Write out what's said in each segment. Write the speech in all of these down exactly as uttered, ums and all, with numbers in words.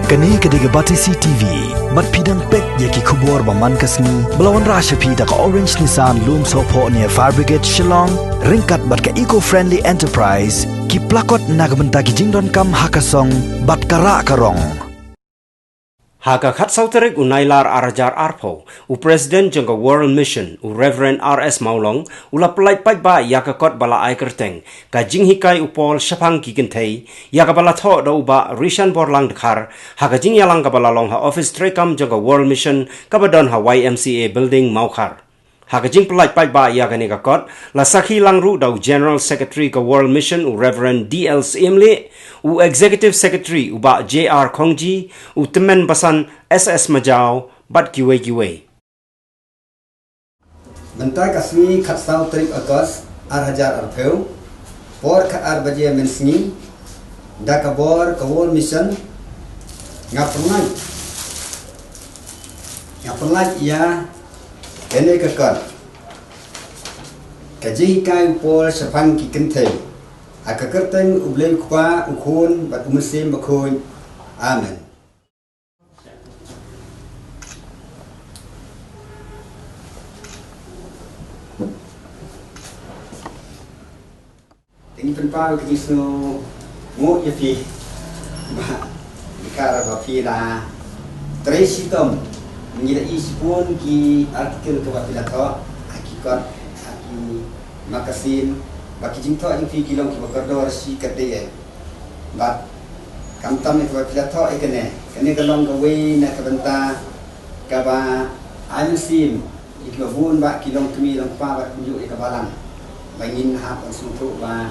Kane ka dei ka Batesi T V. Bad phi dang peit ïa ki khubor ba man ka sngi ba la wanrah sha phi da ka Orange Nissan Lumsohphoh near Fire Brigade Shillong, ryngkat bad ka Eco Friendly Enterprise, ki plakot na ka bynta ki jingdonkam ha ka song bad ka rah ka rong. Ha ka khatsaw tarik u Nailar ar hajar arphew, u President jong ka World Mission, u Reverend R S Mawlong, u la pyllait paidbah ïa ka kot ba la ai kyrteng, ka jinghikai u Paul shaphang ki kynthei, ïa kaba la thoh da u Bah Rishan Borlang Dkhar, ha ka jingïalang kaba la long ha office treikam jong ka World Mission kaba don ha Y M C A Building Mawkhar. Ha ka jingpyllait paidbah ïa kane ka kot, la sakhi lang ruh da u General Secretary ka World Mission u Reverend D L Syiemlieh, u Executive Secretary u Bah J R Khongji, u Tymmen Basan S S Majaw, bad kiwei kiwei. Mynta ka sngi khatsaw tarik August ar hajar arphew, por ka ar baje mynsngi, da ka bor ka World Mission, nga pynlait, nga pynlait ïa kane ka kot, ka jinghikai u Paul shaphang ki kynthei. Ha ka kyrteng U Blei U Kpa, U Khun bad U Mynsiem Bakhuid. Amen. Te ngi pynpaw ïa ka jingsngewnguh ïa phi, Bah Dkhar, ba phi la trei shitom. Ngi la i shibun ki article kaba phi la thoh ha ki kot, ha ki magazine, ba ki jingthoh jong phi ki long kiba kordor shikatdei. Bad khamtam ïa kaba phi la thoh ïa kane, kane ka long kawei na ka bynta kaba ai mynsiem ïa kiba bun, ba ki longkmie longkpa bad kumjuh ïa ka balang, ba ngin hap ban sngewthuh ba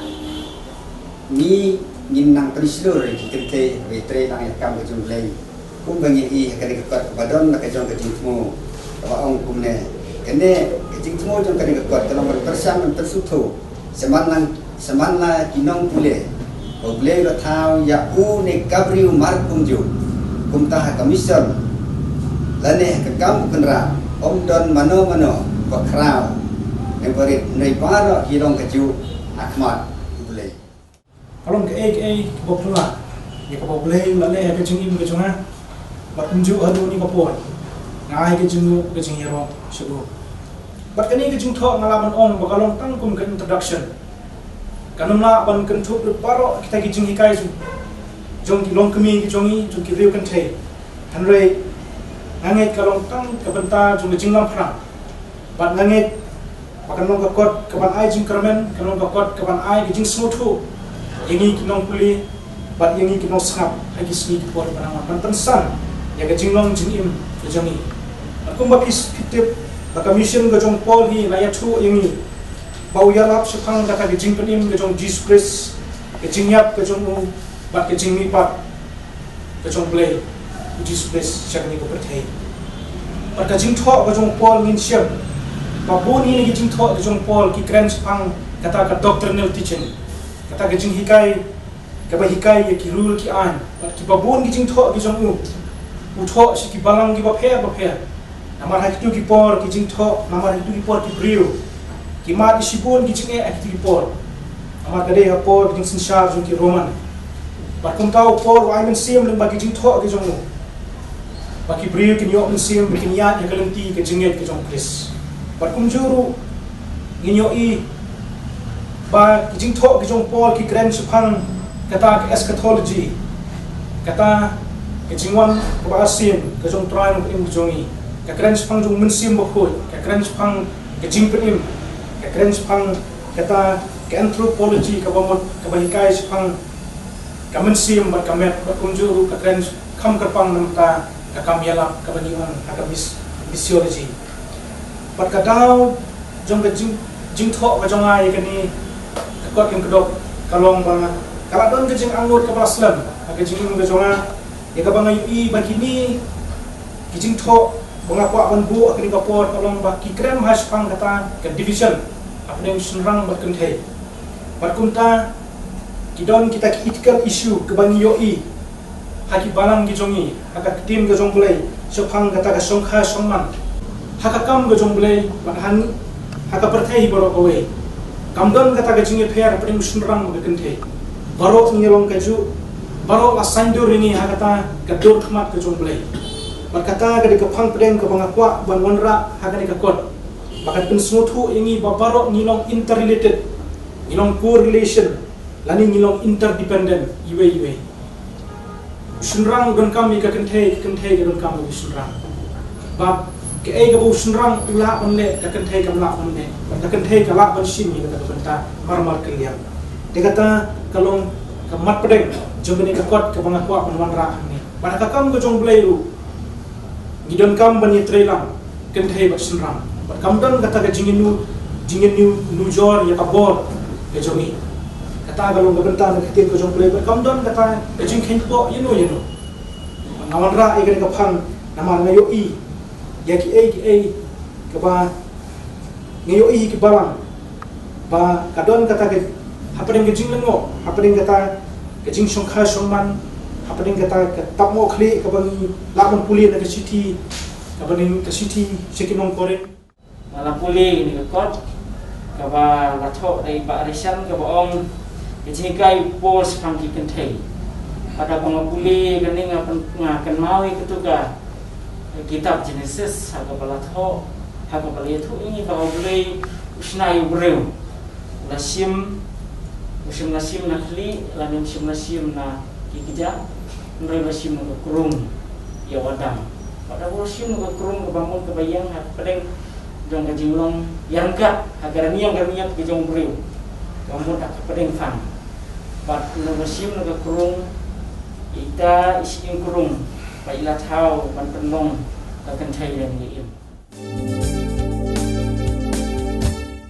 ngi, ngin nang pynshlur ïa ki kynthei ba trei lang ïa ka kam ka jong U Blei. Kumba ngi i ha kane ka kot kaba don la ka jong ka jingthmu kaba ong kumne: Kane ka jingthmu jong kane ka kot ka long ban pyrshang ban pynsngewthuh sha man lang, sha man la ki nongpule, ba U Blei u la thaw ïa u ne ka briew markumjuh. Kumta ha ka mission lane ha ka kam u Kynrad, ym don mano mano ba khraw ne ba rit, hynrei baroh ki long kajuh ha khmat U Blei. Ka long kaei kaei kaba phylla ïa kaba U Blei u la leh ha ka jingim ka jong nga. Bad kumjuh haduh kane ka por nga ai ka jingmut, ka jingïaroh sha u. Bad kane ka jingthoh nga lah ban ong ba ka long tang kum ka introduction. Kan ym lah ban kynthup lut baroh kita ki jinghikai jong, jong ki longkmie ki jong ngi, jong ki briew kynthei. Hynrei nga ngeit ka long tang ka bynta jong ka jinglamphrang. Bad nga ngeit ba kan long ka kot kaban ai jingkyrmen, kan long ka kot kaban ai ka jingsngewthuh ïa ngi ki nongpule bad ïa ngi ki nongsngap ha ki sngi ki por ba nang wan, ban pynsan ïa ka jinglong jingim ka jong ngi. Bad kumba phi, phi tip ba ka mission ka jong u Paul hi la ïathuh ïa ngi ba u ïalap shaphang kata ka jingpynim ka jong u Jisu Khrist, ka jingïap ka jong u, bad ka jingmihpat ka jong u Blei, u Jisu Khrist, sha kane ka pyrthei. Bad ka jingthoh ka jong u Paul, ngin shem ba bun hi na ki jingthoh ka jong u Paul ki kren shaphang kata ka doctrinal teaching, kata ka jinghikai kaba hikai ïa ki rule ki aiñ. Bad kiba bun ki jingthoh ki jong u, u thoh sha ki balang kiba pher bapher. Namar ha kito ki por ki jingthoh, namar ha kito ki por ki briew ki mad ïa shibun ki jingeh ha kito ki por. Namar ka dei ha por ki jingsynshar jong ki Roman. Bad kumta u Paul u ai mynsiem lyngba ki jingthoh ki jong u ba ki briew kin ïoh mynsiem, ba kin ïaid ha ka lynti ka jingngeit ka jong u Khrist. Bad kumjuh ruh ngin ïohi ba ki jingthoh ki jong u Paul ki kren shaphang kata ka eschatology, kata ka jingwan kaba arsien ka jong u Trai Nongpynim ka jong ngi. Ka kren shaphang jong u Mynsiem Bakhuid, ka kren shaphang ka jingpynim, ka kren shaphang kata ka anthropology kaba mut, kaba hikai shaphang ka mynsiem bad ka met, bad kumjuh ruh ka kren kham kyrpang na ka bynta ka kam ïalap kaba ngi ong ha ka mis-, missiology. Bad ka daw jong ka jing, jingthoh ka jong nga ïa kane ka kot Lyngkdop ka long ba ka la don ka jingangnud kaba la slem ha ka jingim ka jong nga, ïa kaba nga ïohi ba kine ki jingthoh ba nga kwah ban buh ha kane ka por ka long ba ki kren ha shaphang kata ka division hapdeng shynrang bad kynthei. Bad kumta ki don kita ki ethical issue kiba ngi ïohi ha ki balang ki jong ngi, ha ka ktien ka jong u Blei, shaphang kata ka shongkha shongman ha ka kam ka jong u Blei bad ha ngi, ha ka pyrthei baroh kawei. Kam don kata ka jingïapher hapdeng u shynrang bad ka kynthei. Baroh ngi long kajuh, Baroh la saiñdur ïa ngi ha kata ka dur khmat ka jong U Blei. Bad kata ka dei ka phang pdeng kaba nga kwah ban wanrah ha kane ka kot. Ba kan pynsngewthuh ïa ngi ba baroh ngi long interrelated, ngi long correlation, lane ngi long interdependent iwei iwei. U shynrang u donkam ïa ka kynthei, ka kynthei ka donkam ïa u shynrang. Bad kaei kaba u shynrang u lah ban leh, ka kynthei kam lah ban leh. Bad ka kynthei ka lah ban shim ïa kata ka bynta marmar kylliang. Te kata ka long ka mat pdeng jong kane ka kot kaba nga kwah ban wanrah hangne. Bad ha ka kam ka jong U Blei ruh ngi donkam ban ïatreilang kynthei bad shynrang. Bad kam don kata ka jingïanu, jingïanu nujor ïa ka bor ka jong ngi. Kata ka long ka bynta na ka ktien ka jong U Blei. Bad kam don kata ka jingkheiñpoh ïano ïano. Nga wanrah ïa kane ka phang namar nga ïohi ïa kiei kiei kaba nga ïohi ki balang ba ka don kata ka hapdeng ka jinglyngngoh, hapdeng kata ka jingshongkha shongman, hapdeng kata ka tap mohkhlieh kaba ngi lah ban pule na ka shithi, kaba ngi ka shithi sha ki nong Korinth. Nga la pule ïa kane ka kot kaba la thoh da i Bah Rishan kaba ong ka jinghikai u Paul shaphang ki kynthei. Bad haba nga pule ïa kane nga pyn-, nga kynmaw ïa kato ka kitab Genesis ha kaba la thoh, ha kaba la ïathuh ïa ngi ba U Blei u shna ïa u briew. U la shim, u shym la shim na khlieh, lane u shym la shim na ki kjat, hynrei u la shim na ka krung ïa u Adam. Bad haba u la shim na ka krung kaba mut kaba ïeng ha pdeng jong ka jinglong ïaryngkat ha ka rynïeng ka rynïeng ka jong u briew. Kaba mut ha pdeng phang. Bad haba u la shim na ka krung, ita i shynrang krung, ba i la thaw ban pynlong ka kynthei lane ka im.